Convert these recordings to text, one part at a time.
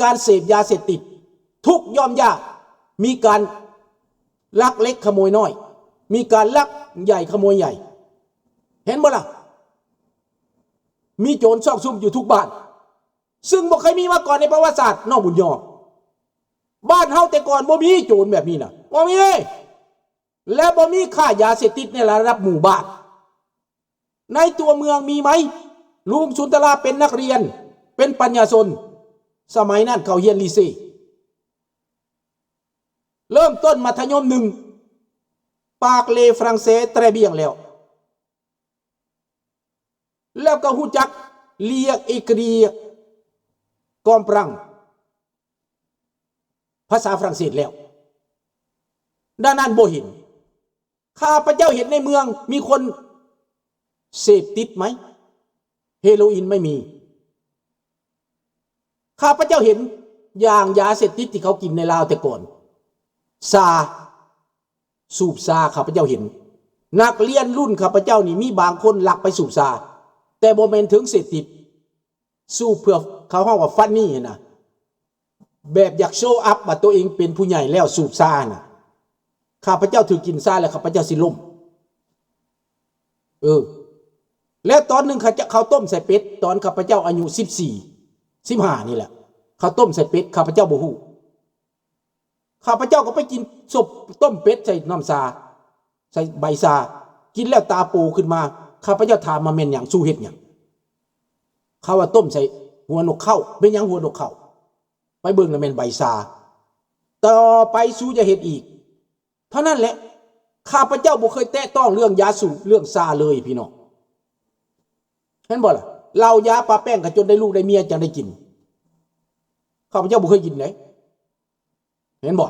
ການເສບຢາເສບຕິດ ທຸກຢ່ອມຢາກ ມີການລັກເລັກຂະໂມຍນ້ອຍ ມີການລັກໃຫຍ່ຂະໂມຍໃຫຍ່ ເຫັນບໍ່ລະ? ມີໂຈນຊອກຊຸມຢູ່ທຸກບ້ານ ຊຶ່ງບໍ່ເຄີຍມີມາກ່ອນໃນປະຫວັດສາດ ນ້ອງບຸນຍໍ. ບ້ານເຮົາແຕ່ກ່ອນບໍ່ມີໂຈນແບບນີ້ນະ ບໍ່ມີ ແລະ ບໍ່ມີຄ້າຢາເສບຕິດໃນລະດັບໝູ່ບ້ານ. ໃນຕົວເມືອງມີໄໝ? ລຸງສຸນທະລາເປັນນັກຮຽນ ເປັນປັນຍາຊົນ ສະໄໝນັ້ນເຂົາຮຽນລີເຊ ເລີ່ມຕົ້ນມັດທະຍົມໜຶ່ງ ປາກເລຟຣັງເສແຕຣບຽງແລ້ວ ແລ້ວກໍຮູ້ຈັກລຽກເອກຣຽກກອມປຣັງ ພາສາຝຣັ່ງເສດແລ້ວ ດ້ານນັ້ນບໍ່ເຫັນ. ຂ້າພະເຈົ້າເຫັນໃນເມືອງມີຄົນເສບຕິດໄໝ? ເຮໂຣອິນໄມ່ມີ. ຂ້າພະເຈົ້າເຫັນຢ່າງຢາເສບຕິດທີ່ເຂົາກິນໃນລາວແຕ່ກ່ອນ ຊາ ສູບຊາ ຂ້າພະເຈົ້າເຫັນ. ນັກຮຽນລຸ້ນຂ້າພະເຈົ້ານີ້ມີບາງຄົນລັກໄປສູບຊາ ແຕ່ບໍ່ແມ່ນເຖິງເສບຕິດ. ສູບເພື່ອ ເຂົາເວົ້າວ່າຟັນນີຫັ້ນນະ ແບບຢາກໂຊອັບວ່າໂຕເອງເປັນຜູ້ໃຫຍ່ແລ້ວ ສູບຊານະ. ຂ້າພະເຈົ້າຖືກກິນຊາແລ້ວ ຂ້າພະເຈົ້າຊິລົ້ມ. ເອີ ແລ້ວຕອນໜຶ່ງເຂົາເຈົ້າ ເຂົາຕົ້ມໃສ່ເປັດ ຕອນຂ້າພະເຈົ້າອາຍຸສິບສີ່ ສິບຫ້ານີ້ແຫຼະ ເຂົາຕົ້ມໃສ່ເປັດ ຂ້າພະເຈົ້າບໍ່ຮູ້. ຂ້າພະເຈົ້າກໍໄປກິນສົບຕົ້ມເປັດໃສ່ນ້ຳຊາ ໃສ່ໃບຊາ ກິນແລ້ວຕາໂປຂຶ້ນມາ. ຂ້າພະເຈົ້າຖາມວ່າ ແມ່ນຫຍັງ? ສູເຮັດຫຍັງ? ເຂົາວ່າ ຕົ້ມໃສ່ຫົວນົກເຂົາ. ແມ່ນຫຍັງຫົວນົກເຂົາ? ໄປເບິ່ງແລ້ວແມ່ນໃບຊາ. ຕໍ່ໄປສູຢ່າເຮັດອີກ. ເທົ່ານັ້ນແຫຼະ. ຂ້າພະເຈົ້າບໍ່ເຄີຍແຕະຕ້ອງເລື່ອງຢາສູບ ເລື່ອງຊາເລີຍ ພີ່ນ້ອງ. ເຫັນບໍ່ລະ? ເຫຼົ້າຢາປາແປ້ງກໍຈົນໄດ້ລູກໄດ້ເມຍຈັ່ງໄດ້ກິນ. ຂ້າພະເຈົ້າບໍ່ເຄີຍກິນເດ້. ເຫັນບໍ່?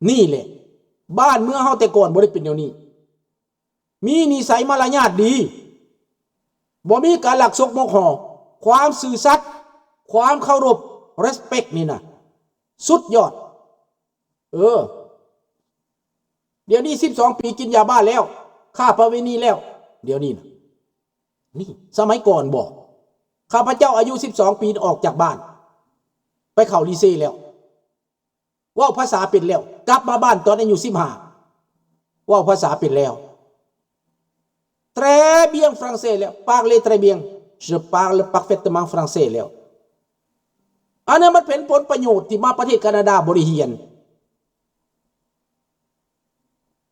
ນີ້ແຫຼະ ບ້ານເມືອງເຮົາແຕ່ກ່ອນບໍ່ໄດ້ເປັນແນວນີ້. ມີນິໄສມາລະຍາດດີ. ບໍ່ມີການລັກສົກໝົກຫໍ່. ຄວາມຊື່ສັດ, ຄວາມເຄົາລົບ, ເຣສເປັກ ນີ້ນະ ສຸດຍອດ. ເອີ ດຽວນີ້ສິບສອງປີກິນຢາບ້າແລ້ວ, ຄ້າປະເວນີແລ້ວ. ດຽວນີ້ນະ ນີ້ ສະໄໝກ່ອນບໍ? ຂ້າພະເຈົ້າອາຍຸສິບສອງປີອອກຈາກບ້ານ ໄປເຂົ້າລີເຊແລ້ວ. ເວົ້າພາສາເປັນແລ້ວ. ກັບມາບ້ານຕອນອາຍຸສິບຫ້າ ເວົ້າພາສາເປັນແລ້ວ. Très bien français ແລ້ວ. Parle très bien. Je parle parfaitement français ແລ້ວ. ອັນນັ້ນມັນເປັນຜົນປະໂຫຍດທີ່ມາປະເທດການາດາບໍ່ໄດ້ຮຽນ.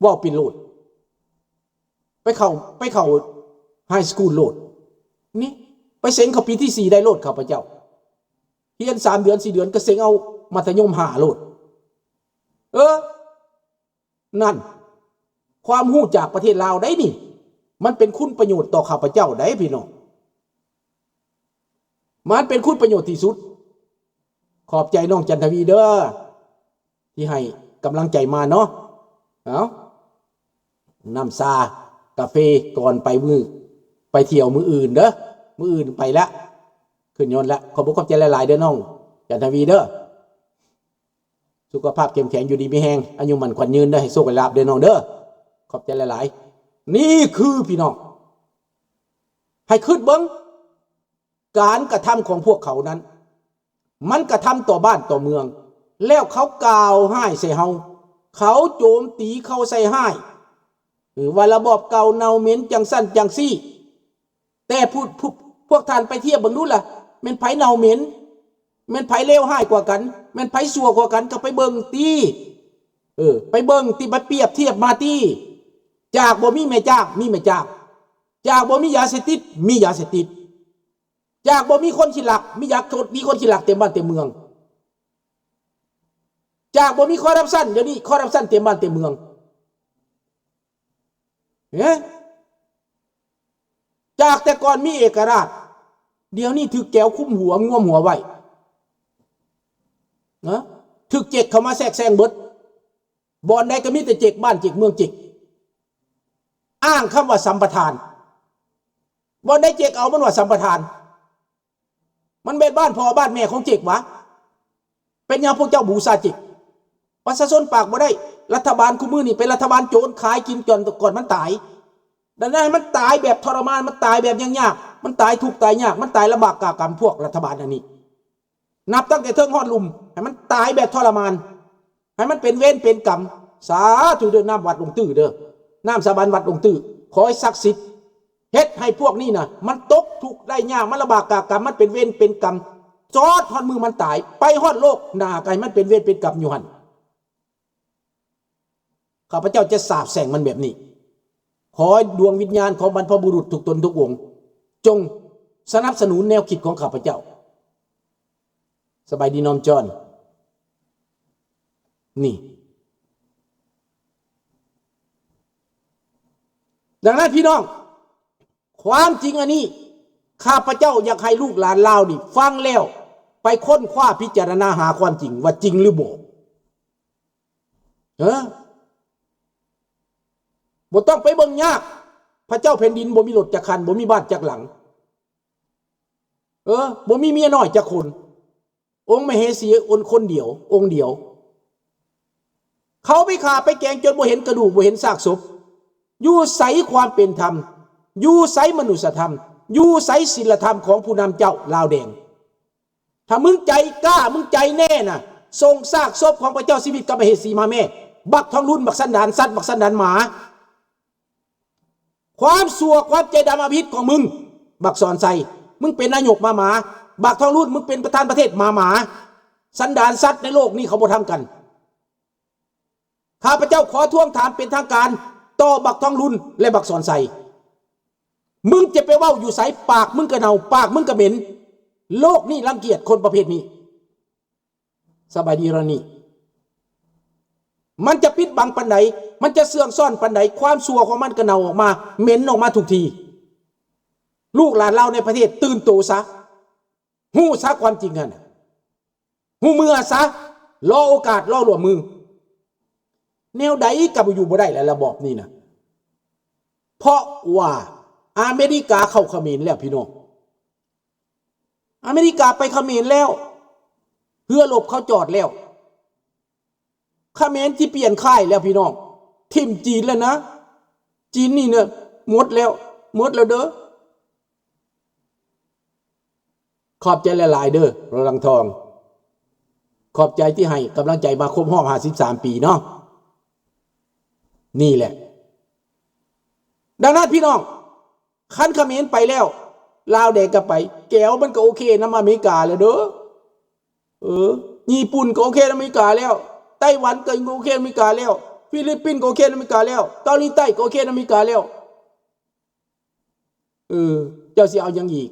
ເວົ້າເປັນໂລດ. ໄປເຂົ້າ ໄປເຂົ້າ High School ໂລດ. ນີ້ ໄປເສັງເຂົ້າປີທີສີ່ໄດ້ໂລດ ຂ້າພະເຈົ້າ. ຮຽນສາມເດືອນ ສີ່ເດືອນ ກໍເສັງເອົາມັດທະຍົມຫ້າໂລດ. ເອີ ນັ້ນ ຄວາມຮູ້ຈາກປະເທດລາວໄດ໋ນີ້. ມັນເປັນຄຸນປະໂຫຍດຕໍ່ຂ້າພະເຈົ້າໄດ໋ ພີ່ນ້ອງ. ມັນເປັນຄຸນປະໂຫຍດທີ່ສຸດ. ຂອບໃຈນ້ອງຈັນທະວີເດີ ທີ່ໃຫ້ກຳລັງໃຈມາເນາະ. ເອົາ ນ້ຳຊາກາເຟກ່ອນໄປມື້ ໄປທ່ຽວມື້ອື່ນເດີ. ມື້ອື່ນໄປລະ ຂຶ້ນຍົນລະ. ຂອບອົກຂອບໃຈຫຼາຍໆເດີນ້ອງຈັນທະວີເດີ. ສຸຂະພາບເຂັ້ມແຂງ ຢູ່ດີມີແຮງ ອາຍຸໝັ້ນຂວັນຍືນເດີ. ໃຫ້ໂຊກໃຫ້ລາບເດີນ້ອງເດີ. ຂອບໃຈຫຼາຍໆ. ນີ້ຄື ພີ່ນ້ອງ ໃຫ້ຄິດເບິ່ງ ການກະທຳຂອງພວກເຂົານັ້ນ ມັນກະທຳຕໍ່ບ້ານຕໍ່ເມືອງ ແລ້ວເຂົາກ່າວຮ້າຍໃສ່ເຮົາ, ເຂົາໂຈມຕີ, ເຂົາໃສ່ຮ້າຍ ເອີ ວ່າລະບອບເກົ່າເນົ່າເໝັນຈັ່ງຊັ້ນຈັ່ງຊີ້. ແຕ່ຜູ້ ຜູ້ ພວກທ່ານໄປທຽບເບິ່ງດູລະ ແມ່ນໃຜເນົ່າເໝັນ? ແມ່ນໃຜເລວຮ້າຍກວ່າກັນ? ແມ່ນໃຜຊົ່ວກວ່າກັນ? ກໍໄປເບິ່ງຕິ ເອີ ໄປເບິ່ງຕິ ໄປປຽບທຽບມາຕິ. ຈາກບໍ່ມີແມ່ຈ້າງ ມີແມ່ຈ້າງ, ຈາກບໍ່ມີຢາເສບຕິດ ມີຢາເສບຕິດ, ຈາກບໍ່ມີຄົນຂີ້ລັກ ມີຢາ ມີຄົນຂີ້ລັກເຕັມບ້ານເຕັມເມືອງ, ຈາກບໍ່ມີຄໍຣັບຊັນ ດຽວນີ້ຄໍຣັບຊັນເຕັມບ້ານເຕັມເມືອງ. ເອີ ຈາກແຕ່ກ່ອນມີເອກະລາດ ດຽວນີ້ຖືກແກວຄຸມຫົວ ງວມຫົວໄວ້ ນະ ຖືກເຈັກເຂົ້າມາແຊກແຊງເບິດ. ບ່ອນໃດກໍມີແຕ່ເຈັກ ບ້ານເຈັກ ເມືອງເຈັກ, ອ້າງຄຳວ່າສຳປະທານ. ບ່ອນໃດເຈັກເອົາ ມັນວ່າສຳປະທານ. ມັນແມ່ນບ້ານພໍ່ບ້ານແມ່ຂອງເຈັກຫວາ? ເປັນຫຍັງພວກເຈົ້າບູຊາເຈັກ? ປະຊາຊົນປາກບໍ່ໄດ້. ລັດຖະບານຄູ່ມື້ນີ້ເປັນລັດຖະບານໂຈນ ຂາຍກິນຈົນກ່ອນມັນຕາຍ. ດັ່ງນັ້ນໃຫ້ມັນຕາຍແບບທໍລະມານ, ມັນຕາຍແບບຍາກໆ, ມັນຕາຍທຸກຕາຍຍາກ, ມັນຕາຍລຳບາກກາກຳ ພວກລັດຖະບານອັນນີ້. ນັບຕັ້ງແຕ່ເທິງຮອດລຸ່ມ ໃຫ້ມັນຕາຍແບບທໍລະມານ ໃຫ້ມັນເປັນເວນເປັນກຳ. ສາທຸເດີ ນ້ຳວັດຫຼວງຕື້ເດີ ນ້ຳສາບານວັດຫຼວງຕື້ ຂໍໃຫ້ສັກສິດ ເຮັດໃຫ້ພວກນີ້ນະ ມັນຕົກທຸກໄດ້ຍາກ ມັນລຳບາກກາກຳ ມັນເປັນເວນເປັນກຳ ຈອດຮອດມື້ມັນຕາຍ ໄປຮອດໂລກໜ້າ ໃຫ້ມັນເປັນເວນເປັນກຳຢູ່ຫັ້ນ. ຂ້າພະເຈົ້າຈະສາບແຊ່ງມັນແບບນີ້. ຂໍໃຫ້ດວງວິນຍານຂອງບັນພະບຸລຸດທຸກຕົນທຸກອົງ ຈົ່ງສະໜັບສະໜູນແນວຄິດຂອງຂ້າພະເຈົ້າ. ສະບາຍດີນ້ອງຈອນ. ນີ້. ດັ່ງນັ້ນພີ່ນ້ອງ, ຄວາມຈິງອັນນີ້ ຂ້າພະເຈົ້າຢາກໃຫ້ລູກຫຼານລາວນີ້ຟັງແລ້ວ ໄປຄົ້ນຄວ້າພິຈາລະນາຫາຄວາມຈິງວ່າຈິງຫຼືບໍ່. ເອີ ບໍ່ຕ້ອງໄປເບິ່ງຍາກ. ພະເຈົ້າແຜ່ນດິນບໍ່ມີລົດຈັກຄັນ, ບໍ່ມີບ້ານຈັກຫຼັງ. ເອີ ບໍ່ມີເມຍນ້ອຍຈັກຄົນ. ອົງມະເຫສີອົນຄົນດຽວ, ອົງດຽວ. ເຂົາໄປຂ້າໄປແກງຈົນບໍ່ເຫັນກະດູກ, ບໍ່ເຫັນຊາກສົບ. ຢູ່ໃສຄວາມເປັນທຳ? ຢູ່ໃສມະນຸດສະທຳ? ຢູ່ໃສສິນລະທຳຂອງຜູ້ນຳເຈົ້າລາວແດງ? ຖ້າມຶງໃຈກ້າ, ມຶງໃຈແນ່ນະ, ສົ່ງຊາກສົບຂອງພະເຈົ້າຊີວິດກັບມະເຫສີມາແມ້. ບັກທອງລຸນ, ບັກສັນດານສັດ, ບັກສັນດານໝາ. ຄວາມຊົ່ວ, ຄວາມໃຈດຳອຳມະຫິດຂອງມຶງ, ບັກສອນໄຊ, ມຶງເປັນນາຍົກໝາໝາ. ບັກທອງລຸນ, ມຶງເປັນປະທານປະເທດໝາໝາ. ສັນດານສັດໃນໂລກນີ້ເຂົາບໍ່ທຳກັນ. ຂ້າພະເຈົ້າຂໍທວງຖາມເປັນທາງການຕໍ່ບັກທອງລຸນ ແລະ ບັກສອນໄຊ. ມຶງຈະໄປເວົ້າຢູ່ໃສ? ປາກມຶງກະເນົ່າ, ປາກມຶງກະເໝັນ. ໂລກນີ້ລັງກຽດຄົນປະເພດນີ້. ສະບາຍດີລະນີ້. ມັນຈະປິດບັງປານໃດ, ມັນຈະເຊື່ອງຊ້ອນປານໃດ, ຄວາມຊົ່ວຂອງມັນກະເນົ່າອອກມາ, ເໝັນອອກມາທຸກທີ່. ລູກຫຼານລາວໃນປະເທດຕື່ນໂຕຊະ, ຮູ້ຊະຄວາມຈິງຫັ້ນ, ຮູ້ເມືອຊະ, ລໍໂອກາດ, ລໍລວມມື. ແນວໃດກໍຢູ່ບໍ່ໄດ້ແຫຼະ ລະບອບນີ້ນະ. ເພາະວ່າອາເມລິກາເຂົ້າຂະເໝນແລ້ວພີ່ນ້ອງ. ອາເມລິກາໄປຂະເໝນແລ້ວ, ເຮືອລົບເຂົາຈອດແລ້ວ. ຂະເໝນຊິປ່ຽນຄ້າຍແລ້ວພີ່ນ້ອງ, ຖິ້ມຈີນແລ້ວນະ. ຈີນນີ້ນະ ໝົດແລ້ວ, ໝົດແລ້ວເດີ. ຂອບໃຈຫຼາຍໆເດີ ໂຣລັງທອງ. ຂອບໃຈທີ່ໃຫ້ກຳລັງໃຈມາຄົບຮອບຫ້າສິບສາມປີເນາະ. ນີ້ແຫຼະ. ດັ່ງນັ້ນພີ່ນ້ອງ, ຄັນຂະເໝນໄປແລ້ວ, ລາວແດງກໍໄປ, ແກວມັນກໍໂອເຄນຳອາເມລິກາແລ້ວເດີ. ເອີ, ຍີ່ປຸ່ນກໍໂອເຄນຳອາເມລິກາແລ້ວ, ໄຕ້ຫວັນກໍໂອເຄນຳອາເມລິກາແລ້ວ, ຟີລິບປິນກໍໂອເຄນຳອາເມລິກາແລ້ວ, ເກົາຫຼີໃຕ້ກໍໂອເຄນຳອາເມລິກາແລ້ວ. ເອີ, ເຈົ້າຊິເອົາຫຍັງອີກ?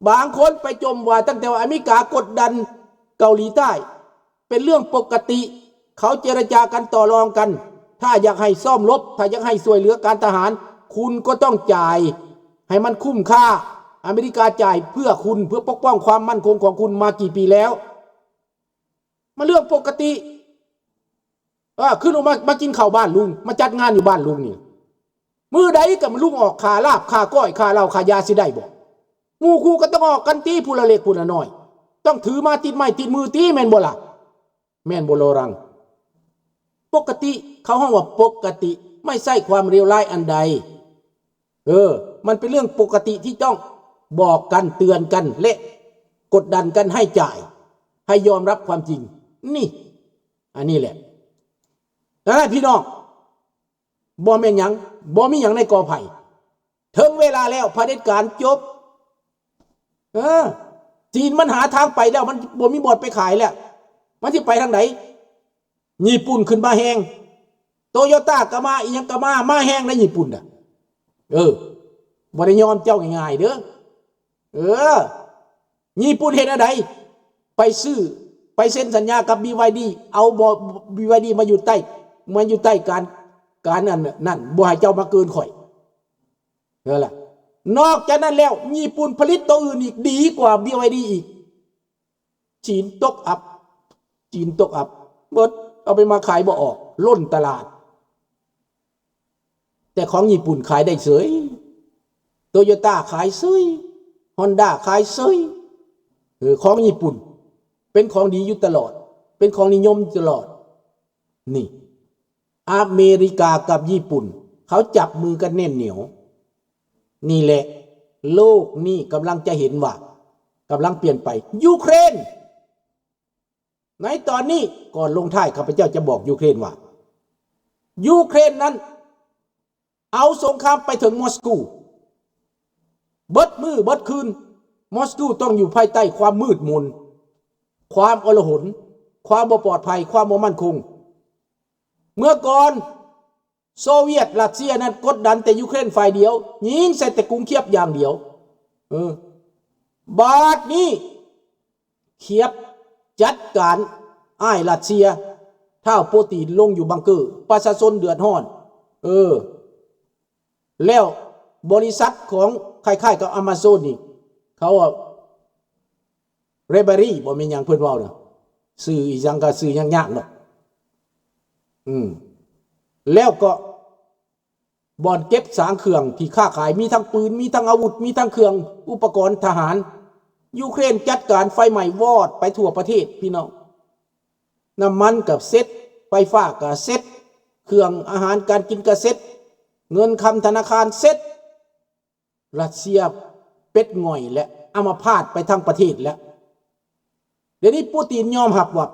ບາງຄົນໄປຈົ່ມວ່າຕັ້ງແຕ່ວ່າອາເມລິກາກົດດັນເກົາຫຼີໃຕ້ ເປັນເລື່ອງປົກກະຕິ, ເຂົາເຈລະຈາກັນຕໍ່ລອງກັນ, ຖ້າຢາກໃຫ້ຊ້ອມລົບ, ຖ້າຢາກໃຫ້ຊ່ວຍເຫຼືອການທະຫານ, ຄຸນກໍຕ້ອງຈ່າຍໃຫ້ມັນຄຸ້ມຄ່າ. ອາເມລິກາຈ່າຍເພື່ອຄຸນ, ເພື່ອປົກປ້ອງຄວາມໝັ້ນຄົງຂອງຄຸນມາກີ່ປີແລ້ວ. ມັນເລື່ອງປົກກະຕິ. ເອີ, ຄືລູກມາ, ມາກິນເຂົ້າບ້ານລຸງ, ມາຈັດງານຢູ່ບ້ານລຸງນີ້, ມື້ໃດກໍມາລຸງອອກຄ່າລາບ, ຄ່າກ້ອຍ, ຄ່າເຫຼົ້າ, ຄ່າຢາ ຊິໄດ້ບໍ່? ໝູ່ຄູ່ກໍຕ້ອງອອກກັນຕິ, ຜູ້ລະເລັກຜູ້ລະນ້ອຍ, ຕ້ອງຖືມາຕິດໄມ້ຕິດມືຕິ, ແມ່ນບໍ່ລະ? ແມ່ນບໍ່ໂລລັງ? ປົກກະຕິ, ເຂົາຮ້ອງວ່າປົກກະຕິ, ໄມ່ໃຊ້ຄວາມເລວຮ້າຍອັນໃດ. ເອີ, ມັນເປັນເລື່ອງປົກກະຕິທີ່ຕ້ອງບອກກັນ, ເຕືອນກັນ ແລະ ກົດດັນກັນໃຫ້ຈ່າຍ, ໃຫ້ຍອມຮັບຄວາມຈິງ. ນີ້, ອັນນີ້ແຫຼະ. ນັ້ນແຫຼະພີ່ນ້ອງ, ບໍ່ແມ່ນຫຍັງ, ບໍ່ມີຫຍັງໃນກໍໄຜ່. ເຖິງເວລາແລ້ວ, ຜະເດັດການຈົບ. ເອີ, ຈີນມັນຫາທາງໄປແລ້ວ, ມັນບໍ່ມີບ່ອນໄປຂາຍແລ້ວ. ມັນຊິໄປທາງໃດ? ຍີ່ປຸ່ນຂຶ້ນມາແຮງ, ໂຕໂຍຕ້າກໍມາ, ອີ່ຫຍັງກໍມາ, ມາແຮງໃນຍີ່ປຸ່ນນະ. ເອີ, ບໍ່ໄດ້ຍອມເຈົ້າງ່າຍໆເດີ. ເອີ, ຍີ່ປຸ່ນເຮັດແນວໃດ? ໄປຊື້, ໄປເຊັນສັນຍາກັບ ບີວາຍດີ, ເອົາບໍ, ບີວາຍດີມາຢູ່ໃຕ້, ມາຢູ່ໃຕ້ການ, ການອັນນັ້ນ, ບໍ່ໃຫ້ເຈົ້າມາເກີນຂ້ອຍ. ນັ້ນລະ. ນອກຈາກນັ້ນແລ້ວ, ຍີ່ປຸ່ນຜະລິດໂຕອື່ນອີກ, ດີກວ່າ ບີວາຍດີ ອີກ. ຈີນຕົກອັບ, ຈີນຕົກອັບ, ເບິດ, ເອົາໄປມາຂາຍບໍ່ອອກ, ລົ້ນຕະຫຼາດ. ແຕ່ຂອງຍີ່ປຸ່ນຂາຍໄດ້ເສີຍ, ໂຕໂຍຕ້າຂາຍເສີຍ, ຮອນດ້າຂາຍເສີຍ. ເອີ, ຂອງຍີ່ປຸ່ນເປັນຂອງດີຢູ່ຕະຫຼອດ, ເປັນຂອງນິຍົມຢູ່ຕະຫຼອດ. ນີ້, ອາເມລິກາກັບຍີ່ປຸ່ນ ເຂົາຈັບມືກັນແໜ້ນໜຽວ. ນີ້ແຫຼະ, ໂລກນີ້ກຳລັງຈະເຫັນວ່າ ກຳລັງປ່ຽນໄປ. ຢູເຄຣນ ໃນຕອນນີ້ ກ່ອນລົງທ້າຍ ຂ້າພະເຈົ້າຈະບອກຢູເຄຣນວ່າ ຢູເຄຣນນັ້ນເອົາສົງຄາມໄປເຖິງມອສກູ ເບິດມື້ເບິດຄືນ ມອສກູຕ້ອງຢູ່ພາຍໃຕ້ຄວາມມືດມົນ, ຄວາມໂອລະຫົນ, ຄວາມບໍ່ປອດໄພ, ຄວາມບໍ່ໝັ້ນຄົງ. ເມື່ອກ່ອນ ໂຊວຽດ ຣັດເຊຍນັ້ນກົດດັນແຕ່ຢູເຄຣນຝ່າຍດຽວ, ຍິງໃສ່ແຕ່ກຸງຄຽບຢ່າງດຽວ. ເອີ ບາດນີ້ ຄຽບຈັດການອ້າຍຣັດເຊຍ, ທ້າວໂປຕີນລົງຢູ່ບັງເກີ, ປະຊາຊົນເດືອດຮ້ອນ. ເອີ ແລ້ວບໍລິສັດຂອງ ຄ້າຍໆກັບອາມາໂຊນນີ້ ເຂົາວ່າ Library ບໍ່ແມ່ນຫຍັງເພິ່ນເວົ້ານະ, ຊື່ອີຫຍັງກໍຊື່ຍາກໆເນາະ. ອືມ ແລ້ວກໍບ່ອນເກັບສາງເຄື່ອງທີ່ຄ້າຂາຍ, ມີທັງປືນ, ມີທັງອາວຸດ, ມີທັງເຄື່ອງອຸປະກອນທະຫານ. ຢູເຄຣນຈັດການໄຟໄໝ້ວອດໄປທົ່ວປະເທດ, ພີ່ນ້ອງ. ນ້ຳມັນກໍເສັດ, ໄຟຟ້າກໍເສັດ, ເຄື່ອງອາຫານການກິນກໍເສັດ, ເງິນຄຳທະນາຄານເສັດ. ຣັດເຊຍເປັດຫງອຍແລະ ອາມາພາດໄປທັງປະເທດແລ້ວ. ດຽວນີ້ປູຕິນຍອມຮັບວ່າ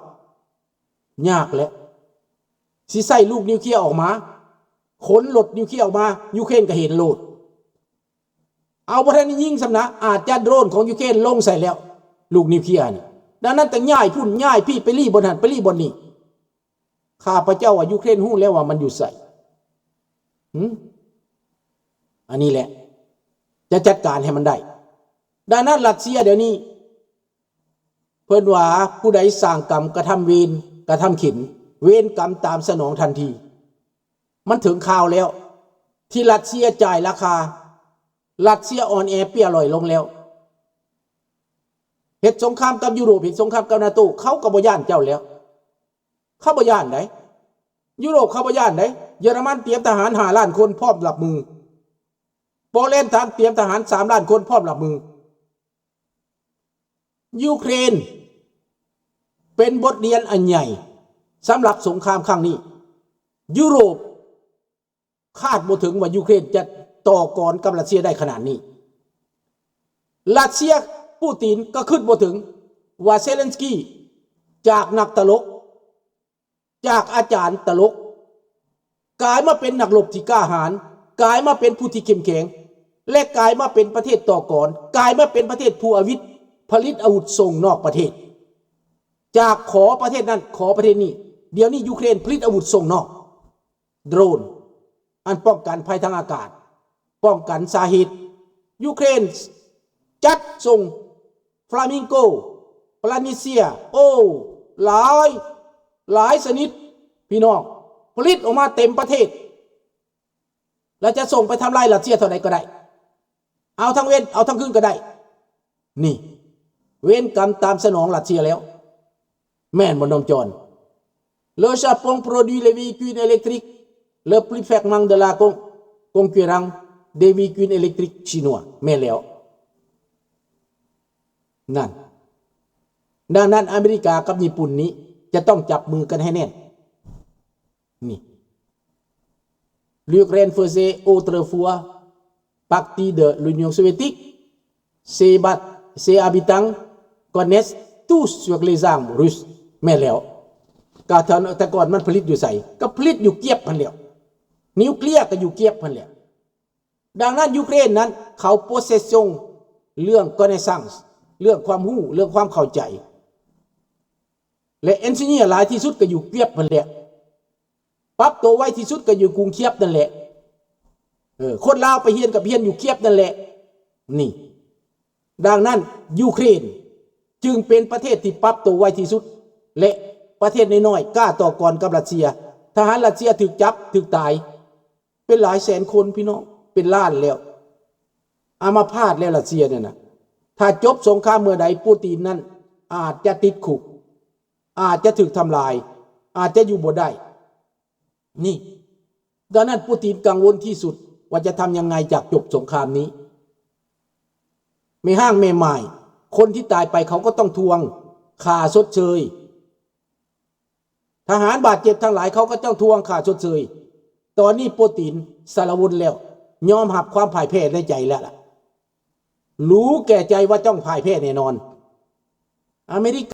ຍາກແລ້ວ, ຊິໃຊ້ລູກນິວເຄລຍອອກມາ, ຂົນລົດນິວເຄລຍອອກມາ, ຢູເຄຣນກໍເຫັນໂລດ. ເອົາ ບໍ່ທັນໄດ້ຍິງຊ້ຳນະ, ອາດຈະໂດຣນຂອງຢູເຄຣນລົງໃສ່ແລ້ວ ລູກນິວເຄລຍນີ້. ດັ່ງນັ້ນ ຕ້ອງຍ້າຍພຸ້ນຍ້າຍພີ້, ໄປລີ້ບ່ອນນັ້ນ ໄປລີ້ບ່ອນນີ້. ຂ້າພະເຈົ້າວ່າ ຢູເຄຣນຮູ້ແລ້ວວ່າມັນຢູ່ໃສ. ຫື? ອັນນີ້ແຫຼະ ຈະຈັດການໃຫ້ມັນໄດ້. ດັ່ງນັ້ນ ຣັດເຊຍດຽວນີ້ ເພິ່ນວ່າ ຜູ້ໃດສ້າງກຳກະທຳເວນ ກະທຳເຂັນ, ເວນກຳຕາມສະໜອງທັນທີ. ມັນເຖິງຄາວແລ້ວ ທີ່ຣັດເຊຍຈ່າຍລາຄາ, ຣັດເຊຍອ່ອນແອເປຍລ່ອຍລົງແລ້ວ. ເຮັດສົງຄາມກັບຢູໂຣບ, ເຮັດສົງຄາມກັບນາໂຕ, ເຂົາກໍບໍ່ຢ້ານເຈົ້າແລ້ວ. ເຂົາບໍ່ຢ້ານໃດ໋, ຢູໂຣບເຂົາບໍ່ຢ້ານໃດ໋. ເຢຍລະມັນຕຽມທະຫານຫ້າລ້ານຄົນ ພ້ອມຮັບມື, ໂປແລນຕຽມທະຫານສາມລ້ານຄົນ ພ້ອມຮັບມື. ຢູເຄຣນເປັນບົດຮຽນອັນໃຫຍ່ສຳລັບສົງຄາມຄັ້ງນີ້. ຢູໂຣບຄາດບໍ່ເຖິງວ່າຢູເຄຣນຈະຕໍ່ກອນກັບຣັດເຊຍໄດ້ຂະໜາດນີ້. ຣັດເຊຍ ປູຕິນ ກໍຄິດບໍ່ເຖິງວ່າເຊເລັນສກີ ຈາກນັກຕະຫຼົກ ຈາກອາຈານຕະຫຼົກ ກາຍມາເປັນນັກລົບທີ່ກ້າຫານ, ກາຍມາເປັນຜູ້ທີ່ເຂັ້ມແຂງ ແລະ ກາຍມາເປັນປະເທດຕໍ່ກອນ, ກາຍມາເປັນປະເທດຜູ້ອາວິດ, ຜະລິດອາວຸດສົ່ງນອກປະເທດ. ຈາກຂໍປະເທດນັ້ນ, ຂໍປະເທດນີ້, ດຽວນີ້ຢູເຄຣນຜະລິດອາວຸດສົ່ງນອກ, ໂດຣນ ອັນປ້ອງກັນໄພທາງອາກາດ, ປ້ອງກັນສາເຫດ. ຢູເຄຣນຈັດສົ່ງ Flamingo, Planitia, ໂອ້ ຫຼາຍ ຫຼາຍຊະນິດ ພີ່ນ້ອງ, ຜະລິດອອກມາເຕັມປະເທດ ແລະ ຈະສົ່ງໄປທຳລາຍຣັດເຊຍເທົ່າໃດກໍໄດ້, ເອົາທັງເວັນ ເອົາທັງຄືນກໍໄດ້. ນີ້ ເວນກຳຕາມສະໜອງຣັດເຊຍແລ້ວ. ແມ່ນບໍ່ ນ້ອງຈອນ? Le Japon produit les véhicules électriques le plus fermement de la con-, concurrent des véhicules électriques chinois. ແມ່ນແລ້ວ. ນັ້ນ. ດັ່ງນັ້ນ ອາເມລິກາກັບຍີ່ປຸ່ນນີ້ຈະຕ້ອງຈັບມືກັນໃຫ້ແໜ້ນ. ນີ້ L'Ukraine faisait autrefois partie de l'Union soviétique, ses ba-, ses habitants connaissent tous sur les armes russes. ແມ່ນແລ້ວ. ກະແຕ່ກ່ອນມັນຜະລິດຢູ່ໃສ? ກໍຜະລິດຢູ່ກຽບຫັ້ນແຫຼ້ວ. ນິວເຄລຍກໍຢູ່ກຽບຫັ້ນແຫຼະ. ດັ່ງນັ້ນ ຢູເຄຣນນັ້ນ ເຂົາ possession ເລື່ອງ connaissance ເລື່ອງຄວາມຮູ້ ເລື່ອງຄວາມເຂົ້າໃຈ ແລະ engineer ຫຼາຍທີ່ສຸດກໍຢູ່ກຽບຫັ້ນແຫຼະ. ປັບໂຕໄວທີ່ສຸດກໍຢູ່ກຸງຄຽບນັ້ນແຫຼະ. ເອີ ຄົນລາວໄປຮຽນກໍໄປຮຽນຢູ່ຄຽບນັ້ນແຫຼະ. ນີ້ ດັ່ງນັ້ນ ຢູເຄຣນຈຶ່ງເປັນປະເທດທີ່ປັບໂຕໄວທີ່ສຸດ ແລະ ປະເທດນ້ອຍໆ ກ້າຕໍ່ກອນກັບຣັດເຊຍ. ທະຫານຣັດເຊຍຖືກຈັບ ຖືກຕາຍ ເປັນຫຼາຍແສນຄົນ ພີ່ນ້ອງ, ເປັນລ້ານແລ້ວ. ອາມາພາດແລ້ວ ຣັດເຊຍນັ້ນນະ. ຖ້າຈົບສົງຄາມເມື່ອໃດ ປູຕິນນັ້ນອາດຈະຕິດຄຸກ, ອາດຈະຖືກທຳລາຍ, ອາດຈະຢູ່ບໍ່ໄດ້. ນີ້ ດັ່ງນັ້ນ ປູຕິນກັງວົນທີ່ສຸດວ່າຈະທຳຍັງໄງຈາກຈົບສົງຄາມນີ້. ແມ່ຮ້າງແມ່ໝ້າຍ ຄົນທີ່ຕາຍໄປເຂົາກໍຕ້ອງທວງຄ່າຊົດເຊີຍ. ທະຫານບາດເຈັບທັງຫຼາຍ ເຂົາກໍຕ້ອງທວງຄ່າຊົດເຊີຍ. ຕອນນີ້ ປູຕິນສາລະວົນແລ້ວ, ຍອມຮັບຄວາມພ່າຍແພ້ໃນໃຈແລ້ວລະ. ຮູ້ແກ່ໃຈວ່າຕ້ອງພ່າຍແພ້ແນ່ນອນ. ອາເມລິກ